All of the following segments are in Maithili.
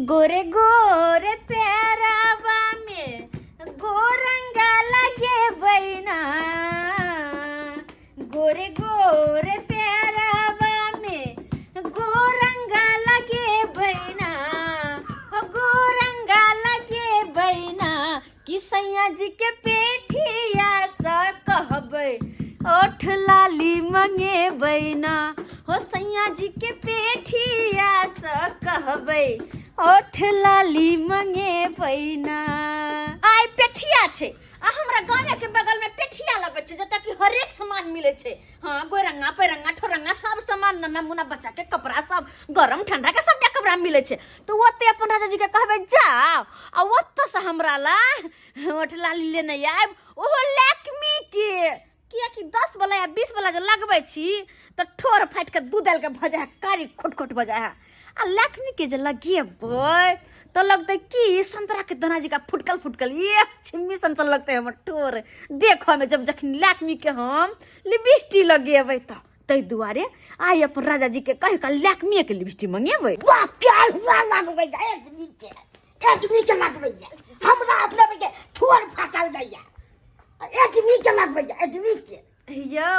गोरे गोरे पेरावा में गोरंगा लगे बैना, गोरे गोरे पेरावा में गोरंगा लगे बैना, हो गोरंगा लगे बैना कि सैया जी के पेठिया स कहबै ओठ लाली मंगेबै ना, हो सैया जी के पेठिया स कहबै ओठ लाली मंगेबै ना। आइ पेठिया छै आ हमरा गामे के बगल में पेठिया लगै छै, जतऽ कि हरेक सामान मिलै छै। हाँ, गोरंगा पैरंगा ठोरंगा सब सामान, नन्ना मुन्ना बच्चा के कपड़ा सब, गरम ठंडा के सबटा कपड़ा मिलै छै। तऽ ओते अपन राजा जी के कहबै जाओ आ ओतऽ से हमरा ला ओठ लाली लेने आयब, ओहो लैक्मी के, कियाकि 10 वाला या 20 वाला जे लगबै छी तऽ ठोर फाटि के दूध डालि के भऽ जाइ है, कारी खोट खोट भऽ जाइ है। आ लैक्मी के जे लगेबै तऽ लगतै कि संतरा के दाना जकाँ फुटकल फुटकल ये छिम्मी सन सन लगतै हमर ठोर देखऽमे, जब जखन लैक्मी के हम लिपस्टिक लगेबै। तऽ ताहि दुआरे आइ अपन राजा जी के कहि कऽ लैक्मीए के लिपस्टिक मंगेबै। वाह, क्या हुआ लगबै जाय एक नीचे एक नीचे लगबै जाय, हमरा अपने के ठोर फाटल जाइया, एक नीचे लगबै जाय एक नीचे। यौ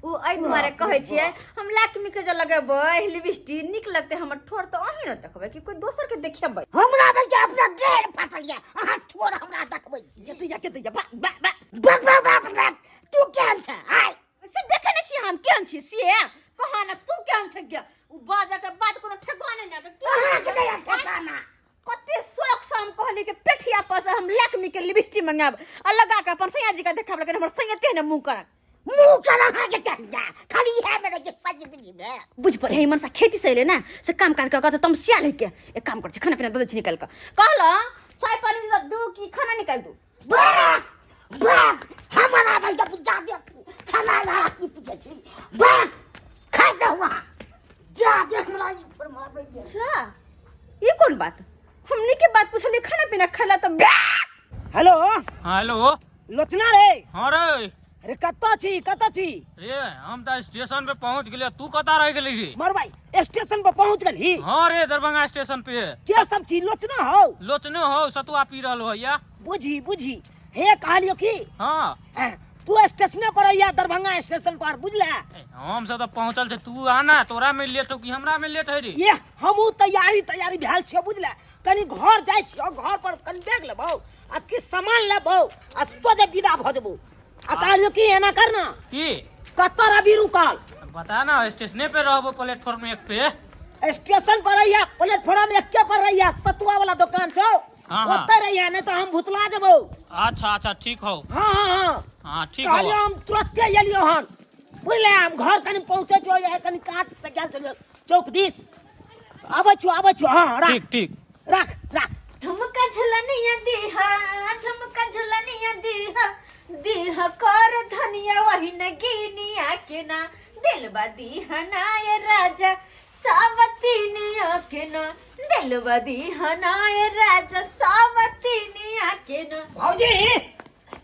ओ एहि दुआरे कहै छियै हम लैक्मी के जे लगेबै लिपस्टिक नीक लगतै हमर ठोर, तऽ अहीं ने देखबै कि कोइ दोसर के देखेबै? हमरा बस के अपना गैर फाटल या अहाँ ठोर हमरा देखबै छी। के दैया के दैया, बा बा बा बक बक बक बक, तू केहन छ आय? से देखे नहि छी हम केहन छी, से कहा ने तू केहन छ गे। ओ बाजऽ के बाद कोनो ठेकाने नहि। अहाँ के नहि ठेकाना। कते शौक से हम कहली कि पेठिया पर से हम लैक्मी के लिपस्टिक मंगाब आ लगा के अपन सैया जी के देखाब, लेकिन हमर सैया तेहने मुंह करन। मुंह कर अहाँ के कहिया खाली इएह में रहिए सज बुझि में। बुझ पड़े हे मनसा खेती से एले ना से काम काज कर के तम सियाल है के एक काम कर छी, खाना पीना दऽ दै छी निकाल के। कहलो चाय पानी दऽ दू कि खाना निकाल दू? बाप बाप, हमरा भाई के जा दे खाना ला की पूछे छी, बाप खा दे हुआ जा दे हमरा ई फरमाबै। अच्छा ये कोन बात, हमनी के बात पूछलिए खाना पीना खाला त। हेलो। हाँ हेलो। लोचना रे। हाँ रे। अरे कतऽ छी, कतऽ छी? रे हम तऽ स्टेशन पे पहुंच गेलियै, तू कतऽ रह गेली रे? मर भाई स्टेशन पर पहुंच गेलही? हाँ रे, दरभंगा स्टेशन पे। के सब छी? लोचना हौ? लोचनो हौ, सतुआ पी रहल हो या। बुझी बुझी, हे कहलियो की। हाँ। तू स्टेशने पर अइया, दरभंगा स्टेशन पर, बुझले? हम सब तऽ पहुंचल छै, तू आना, तोरा में लेट हो कि हमरा में लेट है रे? ये हमहूँ तैयारी तैयारी भेल छियो बुझले, कनी घर जाइ छियो, घर पर कनी देख लेबौ आ किछु सामान लेबौ आ सोझे विदा भऽ जेबौ। आ कहलियो की एना कर ना। की? कतऽ रवि रुकल? बता ना, स्टेशने पे रहबो, प्लेटफॉर्म 1 पे। स्टेशन पर रहिया, प्लेटफॉर्म 1 पर रहिया, सतुआ वाला दुकान छौ। हाँ, हाँ। ओतै रहिया, नहीं तो हम भुतला जेबौ। अच्छा अच्छा ठीक हो। हाँ हाँ हाँ। हाँ ठीक हो। कहलियो हम तुरंते एलियो हन बुझले, हम घर कनी पहुंचे छो, या कनी काट से गेल छलियो चौक दिस, आबै छो आबै छो। हाँ राख। ठीक ठीक। राख राख। झुमका झुलनिया दीहा, झुमका झुलनिया दीहा, दीहा कर धनिया वही न गिनिया के ना दिलबा दीहा नाय राजा सावतीनिया के ना दिलबा दीहा नाय राजा सावतीनिया के ना। भौजी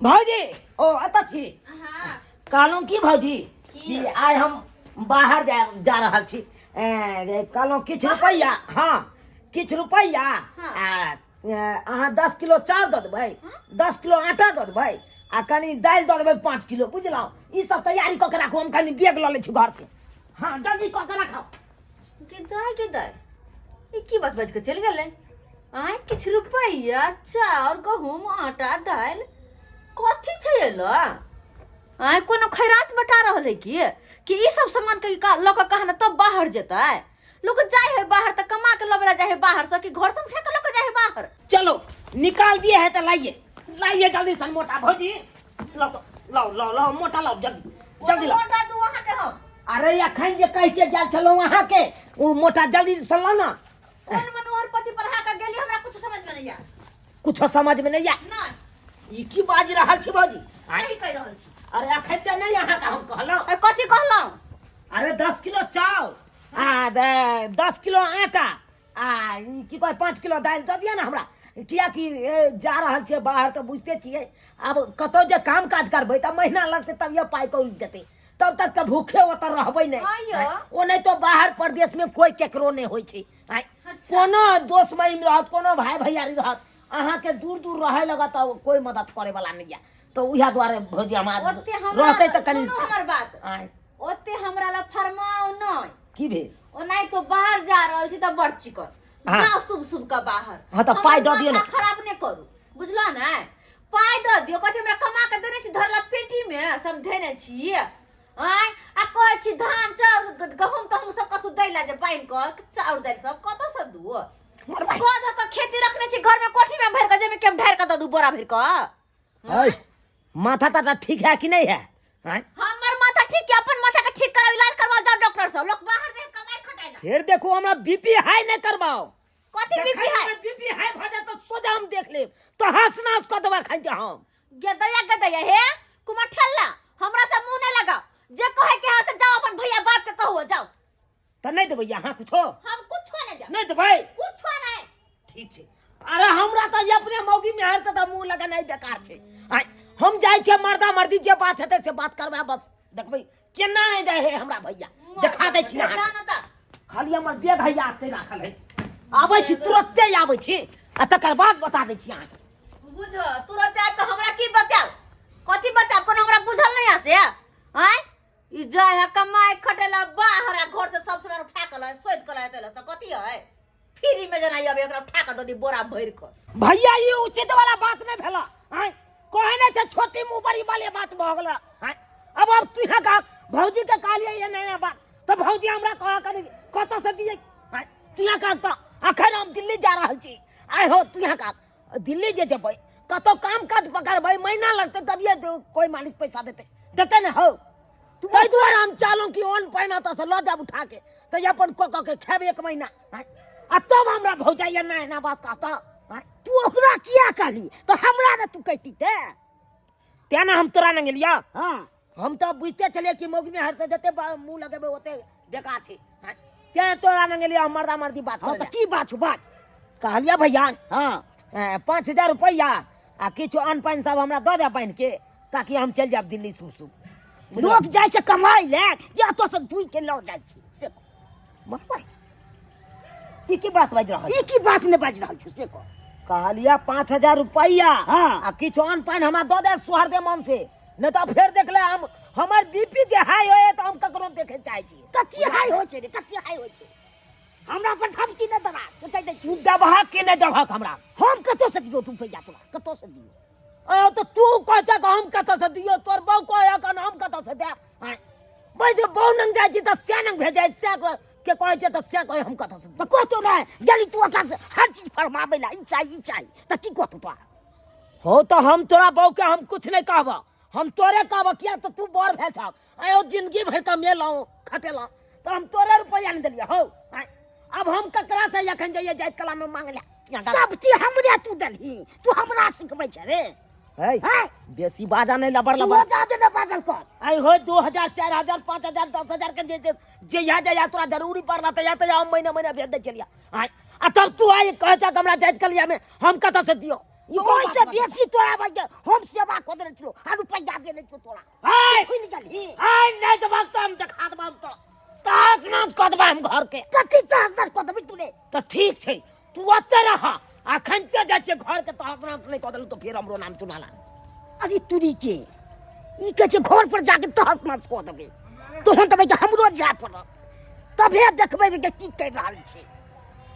भौजी ओ अतऽ छी? हाँ। कहलहुँ की भौजी कि आइ हम बाहर जा रहल छी, कहलहुँ किछु रुपैआ, हाँ किछु रुपैआ। हाँ। आ, अहाँ 10 किलो चाउर दऽ देबै, 10 किलो आटा दऽ देबै आ कनि दालि दऽ देबै 5 किलो, बुझलहुँ? ई सब तैयारी कऽ के राखू, हम कनि बैग लऽ लै छी घरसँ। हाँ जल्दी कऽ के राखब। गे दाय गे दाय, ई की बात बाजि कऽ चलि गेलै? आँय किछु रुपैआ चाउर गहूम आटा दालि कथी छै एलो? आँय कोनो खैरात बटा रहल है की कि ई सब सामान के लऽ कऽ कहाँ तब बाहर जेतै? लोक जाय है बाहर तऽ कमा के लबे जाय है बाहर से कि घर से उठा के लऽ के जाय है बाहर? चलो निकाल दिए है तो लाइए लाइए जल्दी सन मोटा भौजी, लाओ तो, लाओ लाओ लाओ मोटा लाओ जल्दी जल्दी लाओ। मोटा दू अहाँ के हम। अरे अखन जे कह के गेल छलहुँ अहाँ के ओ मोटा जल्दी सन लाओ ना। कोन मनोहर पति पढ़ा के गेली, हमरा कुछ समझ में नहीं आया। कुछो समझ में नहीं आया? नहीं। ई की बाजि रहल छी भौजी? सही कहि रहल छी। अरे अखन तऽ नहीं अहाँ के हम कहलहुँ। अरे कथी कहलहुँ? अरे 10 किलो चाउर आ 10 किलो आटा आ ई की कहै 5 किलो दालि दऽ दिअ ने हमरा, किएकि जा रहल छियै बाहर तऽ बुझिते छियै, आब कतहु जे काम काज करबै तऽ महीना लगतै तभिए पाइ कौड़ी देतै, तब तक तऽ भूखे ओतऽ रहबै नहि। हाँ यौ। ओ नहि तो बाहर परदेश में कोई केकरो नहि होइ छै। आँय, अच्छा। कोनो दोस्त महिम रहत, कोनो भाई भैयारी रहत, अहाँके दूर दूर रहे लगत तऽ कोई मदद करे वाला नहीं है। तो उएह दुआरे भौजी हमरा ओते हमरा रहतै तऽ कनि सुनू हमर बात। आँय, ओते हमरा ला फरमाउ नहि। की भेल? ओनाहि तो बाहर जा रहल छी तऽ बड़ चिकन। हाँ। जाओ शुभ शुभ के बाहर। हाँ, तऽ पाइ दऽ दियौ ने। माथा खराब नहि करू, बुझलो ने? पाइ दऽ दियौ। कथी हमरा कमा के देने छी धरला पेटी में सब धेने छी? आँय, आ कहै छी धान चाउर गहूम तहूम सब कतौ दै ला जे पानि के चाउर दालि सब कतौ से दू? मर भाई। कऽ धऽ कऽ खेती रखने छी घर में कोठी में भरि कऽ, जाहिमे कि हम ढारि कऽ दऽ दू बोरा भरि कऽ। ऐ, माथा ताथा ठीक है कि नहीं है? आँय? हमर माथा ठीक है, अपन माथा के ठीक कराओ, इलाज करवाओ, जाओ डॉक्टर से। लोग बाहर जाए कमाई खटाई ला। फिर देखो हमरा बीपी हाई नहीं करवाओ। कथी बीपी जखन हाई? हमर बीपी हाई भऽ जायत तऽ सोझा हम देख लेब, तो हंस नास कऽ देबा खाइ के हम। गदया गदया हे कुमार ठल्ला, हमरा से मुंह नहीं लगाओ। जे कहे के है से जाओ अपन भैया बाप के कहो जाओ। तऽ नहीं देबै अहाँ कुछो? हम कुछो नहीं देब। नहीं देबै? कुछो नहीं। ठीक छै। अरे हमरा तऽ अपने मौगी मेहर से तऽ मुंह लगेनाइ बेकार छै। आँय, हम जाइ छियै मर्दा मर्दी जे बात हेतै से बात करबै, बस देखबै केना नहि जाइ है हमरा भैया। देखा दै छी अहाँके। जा ना तऽ। खाली हमर बैग है आते राखल है, आबै छी तुरते आबै छी आ तकर बाद बता दै छी अहाँके। बुझ तुरंत आबि कऽ हमरा की बतायब? कथी बतायब? कोनो हमरा बुझल नहीं है से? आँय, ई जाय है कमाए खटेला बाहर आ घर से सब सामान उठा कऽ लए शोधि कऽ लए से कथी है? फ्री में जेना अबै एकरा उठा कऽ दऽ दी बोरा भरि कऽ। भैया ई उचित वाला बात नहीं भेला। आँय, कहे नहीं छै छोटी मुँह बड़ी वाले बात भऽ गेल। आँय, अब तू यहाँ कह भौजी के कहलियै ये नया बात तऽ भौजी हमरा कह कनि कतऽ से दियै? आँय, तू यहाँ कह तऽ अखन हम दिल्ली जा रहल छी। आँय हो, तू यहाँ कह दिल्ली जे जेबै कतौ काम काज पकड़बै महीना लगतै तभिए कोई मालिक पैसा देतै, देतै ने हौ? ताहि दुआरे हम चाहलहुँ कि अन्न पानि ओतऽ से लऽ जायब उठा के तऽ अपन कऽ कऽ के खायब एक महीना। आँय, आ तब हमरा भौजाइ एना एना बात कहता। आँय, तू ओकरा किया कहली तऽ हमरा ने तू कहती ते? तें ने हम तोरा लग एलियौ। हाँ। हम तऽ बुझिते छलियै कि मौगी मेहर से जते मुँह लगेबै ओते बेकार छै। आँय, तें तोरा लग एलियौ हम मर्दा मर्दी बात हाँ, करै तऽ लए। की बात छौ बात? कहलियै भैया। हाँ। 5000 रुपैआ आ किछु अन्न पानि सब हमरा दऽ दे बान्हि के, ताकि हम चलि जायब दिल्ली शुभ शुभ। लोक जाइ छै कमाइ लए, या तो से दुई के लऽ जाइ छै से कह। मरबै। ई की बात बाजि रहल? ई की बात नहि बाजि रहल छौ से कह। कहलियै 5000 रुपैआ हाँ। आ किछु अन्न पानि हमरा दऽ दे सोहर दे मन से, नहि तऽ फेर देख ले हम हमर बीपी जे हाई होय तऽ हम ककरो देखै चाहै छी। कथी हाई होइ छै रे? कथी हाई होइ छै? हमरा पर धमकी नहि देबा से कहि दै छी। तू देबहक कि नहि देबहक हमरा? हम कतऽ से दियौ रुपैआ तोरा? कतऽ से दियौ? आ तऽ तू कहै छह कि हम कतऽ से दियौ, तोर बहू कहै कि हम कतऽ से देब। आँय, भाइ जे बहू नंग जाइ छी तऽ से नंग भेजै, से के कहै छै तऽ से कहै हम कतऽ से तऽ कहतो नहि गेली तू ओकरा से हर चीज फरमाबै ला, ई चाही ई चाही, तऽ की कहतो तोरा? हो तऽ हम तोरा बहू के हम कुछ नहि कहबह, हम तोरे कहबह, किया तऽ तू बड़ भेल छह। आयो जिंदगी भरि कमेलहुँ खटेलहुँ तऽ हम तोरे रुपैआ नहि देलियै हौ। आँय, अब हम ककरा से एखन जइयै जाइत कला में मांग ले? सब चीज हमरे तू देलही, तू हमरा सिखबै छै रे। है, है? बेसी बाजा नहीं लबर तू लबर। जादे ने बाजल कर। आइ हो 2000 4000 5000 10000 के जे जे जहिया जहिया तोरा जरूरी पड़ला तहिया तहिया हम महीना महीना भेज दै छलियै। आँय, आ तब तू आइ कहै छह कि हमरा जाइत कलिया में हम कतऽ से दियौ? ई ओहिसँ बेसी तोरा भाइ हम सेवा कऽ देने छियौ आ रुपैआ देने छियौ तोरा। आइ भूलि गेलही? आइ नहि देबहक तऽ हम देखा देबह, हम तऽ तहस नहस कऽ देबह हम घर के। कथी तहस नहस कऽ देबही तू रे? तऽ ठीक छै, तू ओतऽ रह, अखन ते जाइ छियै घर के तहस नहस नहि कऽ देलहुँ तऽ फेर हमरो नाम चुना ला। अरे तुरी के ई कहै छै घर पर जाके तहस नहस कऽ देबै, तहन तऽ भाइ हमरो जाय पड़त, तभे देखबै कि की करि रहल छै।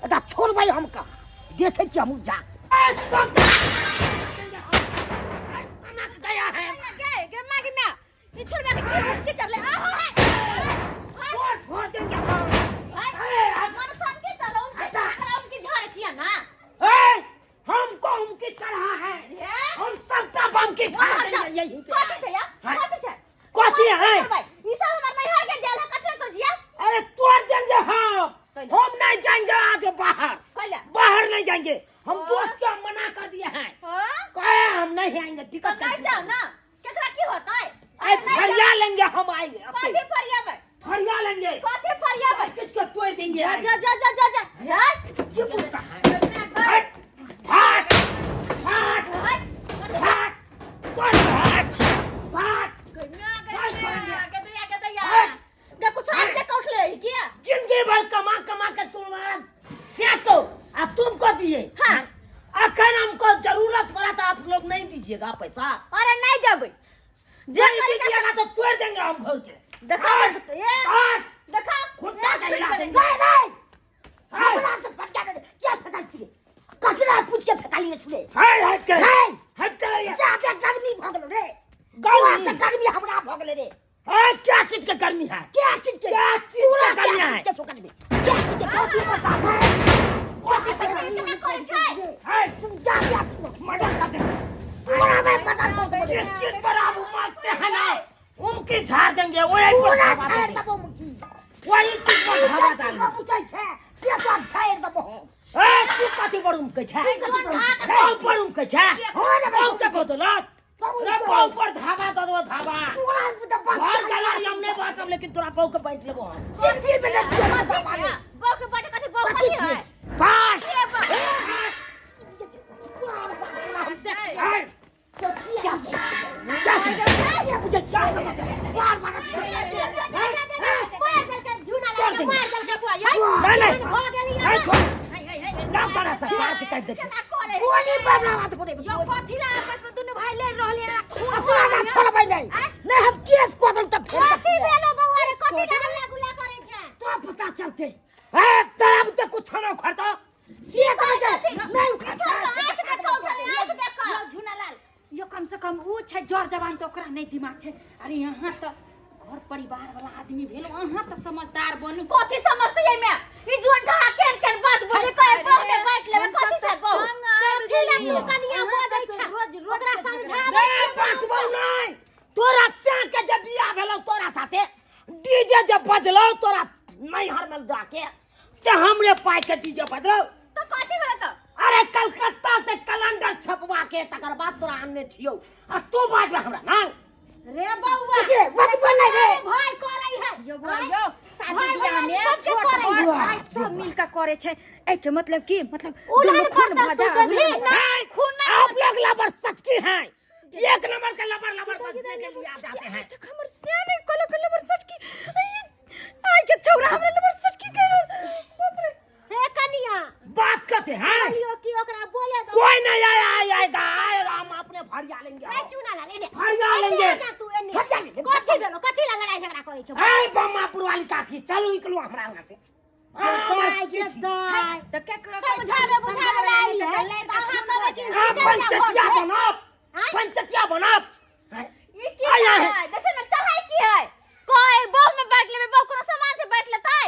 एकरा छोड़बै हम कहाँ? देखै छियै हमहूँ जाके। सनक गया है। गे गे माँ गे माँ, ई छोड़बा के की हुक्की चले? आहो है। फोड़ फोड़ देंगे हम। अरे, मन शांति चलो, उनके चला, उनकी झाड़े छिया ना। ए, हमको उनकी चढ़ा है। हे? हम सबटा बम की बाहर चढ़ा जाओ। देंगे यहीं पे। कथी छै या? हाँ। कथी छै? कथी है? ई सब हमर नैहर के देल है, कथी तो जिया? अरे तोड़ देंगे हम। कैला? हम नहीं जाएंगे आज बाहर। कैला? बाहर नहीं जाएंगे हम। हाँ। दोस्त के मना कर दिए हैं। हाँ? कहे हम नहीं आएंगे, टिकट तो नहीं कैंसिल जाओ कर। ना, केकरा की होतै? आइ अरे नहीं फरिया जाओ। लेंगे हम आइ। कथी फरियाबै? फरिया लेंगे। कथी फरियाबै? किसको तोड़ देंगे? जा जा जा जा जा जा यार, ये पूछता है। हट हट हट हट तोड़, हट हट। आप लोग नहीं दीजिएगा पैसा। अरे नहीं देबै जे नहीं तरीका से दीजिएगा तो तोड़ देंगे हम घर के। देखा काट, ए काट, देखा खुट्टा के हिला देंगे। नहीं नहीं हाय, हमरा से फटका दे क्या फेंका छुले ककरा पूछ के फेंका लिए छुले हाय, हट कर नहीं। हट कर ये। जाके गर्मी भऽ गेलो रे। गर्मी? तोरा से गर्मी हमरा भऽ गेलै रे। हाय, क्या चीज के गर्मी है? क्या चीज के? क्या चीज तोरा के गर्मी क्या है? चीज के छौ गर्मी? क्या चीज के? कथी बता? कथी बता? केना करै छै? हाय, तू जा जा तू। मर्डर कर देंगे। तोरा मैं मर्डर कर देबो। जिस चीज पर आप मारते हैं ना उनकी झाड़ देंगे, वही पर पूरा धावा झाड़ देंगे। देबो मुकी। वही चीज पर तू धावा जे चीज डालेंगे। पर मुकै छै से सब झाड़ि देबो हम। ए, तू कथी पर उमकै छै? तू कथी पर उमकै छै? पाँव पर उमकै छै? हो रे भाई। पाँव के बदौलत पाँव रे के पाँव पर धावा दऽ देबो धावा। तोरा तऽ बाप घर गलारी हम नहि बाँटब लेकिन तोरा पाँव के बाँटि लेबो हम। जिंदगी में नहि दियौ कथी धावा रे। छै? बौह के बाटे कथी बौह कथी कथी छियै? है? बस। के बौह? हाय, क्या से? नहीं, नहीं। नहीं, छोड़। ना तोरा से काट के काटि दै छै। गोली पर बात करे। तोरा ना छोड़बै नहि नहि हम केस कऽ देब तऽ फेर तो पता चलते। ए, तोरा बुते कुछो नहि उखड़तौ। से तऽ नहि उखड़तै। यौ झुनालाल यो कम से कम ऊ छै जर जवान तऽ ओकरा नहि दिमाग छै। अरे यहाँ तऽ घर परिवार वाला आदमी भेल, अहाँ तऽ समझदार बनू। कथी समझते एमे? ई जोन ढहा केन केन बात बोले कहे बहू ने बांट लेबे कथी छै बहू? कथी ला तू कनिया बजै छै? रोज रोज ओकरा समझाबै ए, बाँचबौ नहि। तोरा स्याह के जे बियाह भेलौ तोरा साथे डीजे जे बजलौ तोरा नैहर में जाके से हमरे पाइ के डीजे बजलौ। त कथी भेलै त? अरे कलकत्ता से कैलेंडर छपवा के तकर बाद तोरा आनने छियौ आ तू बाजबे हमरा ना। रे बौआ कथी रे? बजबै नहि रे। भाई करै है। यो बौआ यो शादी भाई बियाह बहिन में सबके छोट करै बड़ है। भाई सब मिल के करे छै। एहिके मतलब की मतलब उधार दुनू खून पर भऽ तू जा देबही ना। नहीं, खून ना आप लोग लबर सच की हैं, एक नंबर के लबर लबर बजने के लिए आ जाते हैं। तक हमर सियाने कहलक लबर सटकी आइ के छौरा हमरा लबर सटकी कह रहल। बाप रे। हे कनिया बात करते हैं। कहलियो कि ओकरा बोले दो। कोई नहीं आया आएगा आएगा हम अपने फरिया लेंगे। नहीं चुना ला लेने। फरिया लेंगे। एने तू एने। कथी भेलो? कथी ला लड़ाई झगड़ा करै छौ? ए बम्मापुर वाली काकी चलू निकलो हमरा यहाँ से। दाइ गे दाइ। तऽ केकरो समझाबे बुझाबे ला आइल है। अहाँ कहबै कि आप पंचतिया बनाब, पंचतिया बनाब। ई की आया है। है? देखियौ ने चाहै की है? कोई बहू में बांट लेबै, बहू कोनो सामान से बांट लेतै?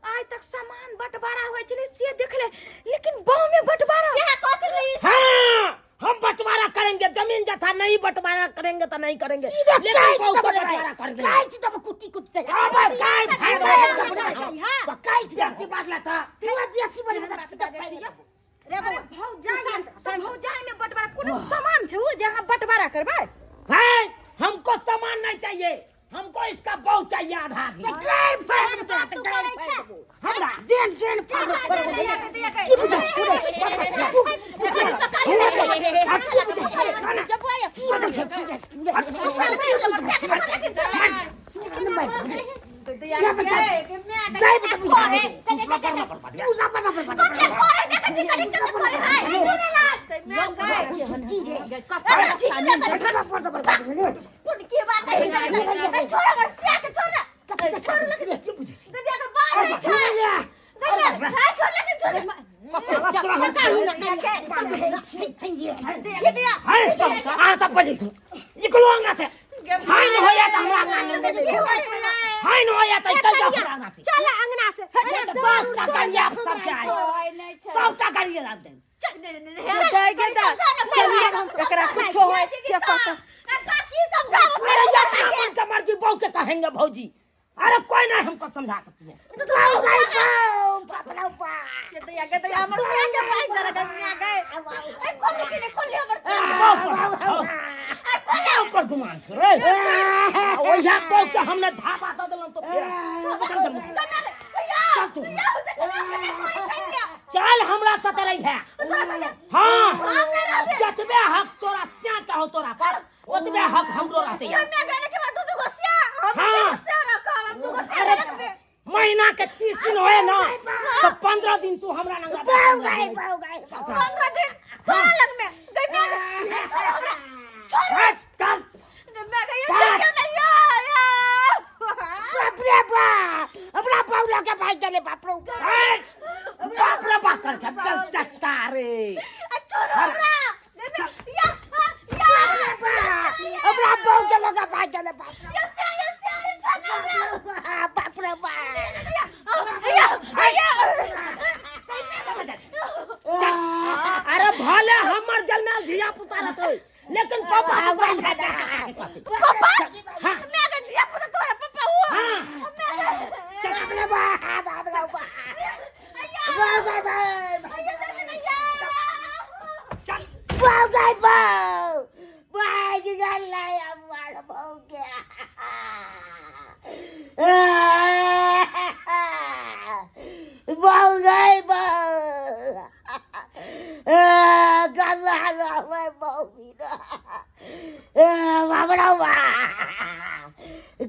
आइ तक सामान बंटवारा होइ छलै से देखले, लेकिन बहू में बंटवारा से कथी ले ई? हाँ, हम बंटवारा करेंगे, जमीन जथा नहीं बंटवारा करेंगे तो नहीं करेंगे, सीधे लेकिन काटि बहू को देबै। बंटवारा कर देंगे। काटि देबै कुट्टी कुट्टी। हाँ, बस, काटि, काटि काटि, देबै। काटि, हाँ, काटि देबै। बेसी बात लेता। तू बेसी बजबै तऽ सीधा काटि देबै। रे बौआ, भौजाई तऽ भौजाई में बंटवारा कोनो सामान छै उ जे अहाँ बंटवारा करबै? है, हमको सामान नहीं चाहिए, हमको इसका बहू चाहिए आधा आधी। गैर फाड़ देबै तोरा तऽ तू गैर करै फाड़ि छै। देबौ। हमरा देन देन फाड़ देबै, छोड़बै नहि। की बुझै छी तू? तू की बुझै छी? तू लबर लबर बजबै। है, अहाँ सब पहिले निकलो अंगना से। हाय न होया तऽ हमरा अंगना में नहि बैसू। हाय न होया तऽ चल जाओ हमरा अंगना से। चल अंगना से। 10 टा गाड़ी आप सबके आए, सबटा गाड़ी लाग देब। एकरा कुछो होय के पता। अरे अपना मन के मर्जी बहू के कहेंगे भौजी। अरे कोई नहीं हमको समझा सकती है। बहू पर गुमान छो रे। ओझा बहू के हमने धाबा दऽ देलहुँ तो फेर चल चल चल तू चल हमरा साथे रही है। हाँ, जतबे हक तोरा स्या के हो तोरा पर ओतबे हक हमरो रहते। हाँ। महीना के 30 दिन होए ना तो 15 दिन तू हमरा नंगा बहु गई, बहु गई। 15 दिन तोरा लग में गई। गेलै बाप रे। बाप रे बाप कर चल चट्टा रे। आ छोड़ो हमरा। या या हमरा बहु के लोग भाग गेलै बाप रे। या से या से छोड़ो हमरा। बाप रे बाप। या या। अरे भले हमर जलमेल धिया पुता रहतै लेकिन पापा पापा मैं के धिया पुता तोरा पापा हुआ। बाप रे बाप, बाप रे बाप, बाप रे बाप, बाप रे बाप, भाग गेलै हमर बहू के। बहू गई बहू गंगा रहबै बहू बाप रे बाप,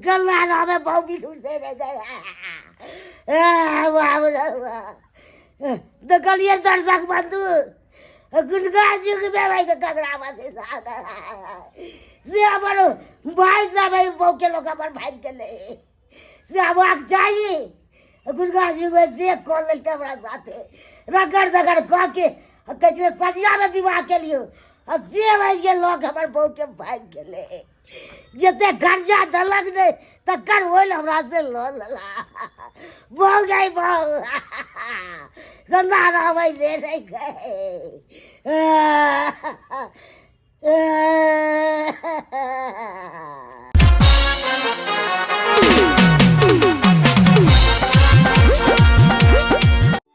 गंगा रहबै बहू बिनु से रे गया बाप रे बाप। देखलियै दर्शक बंधु, गुनगा जुग में भाई के कगरा बंधु से हमर भाई सब बहू के लोग हमर भागि गेलै से आबक चाही। गुनगा जुग में से कऽ लेलकै हमरा साथे रगड़ दगड़ कऽ के कहै छलै सजियामे विवाह केलियौ आ से भागि गेल लोक हमर बहू के भागि गेलै। जते कर्जा देलक नहि तकर ओहि हमरा से लऽ लेला। बहु गई बहु गंदा रहबै से नहि गई।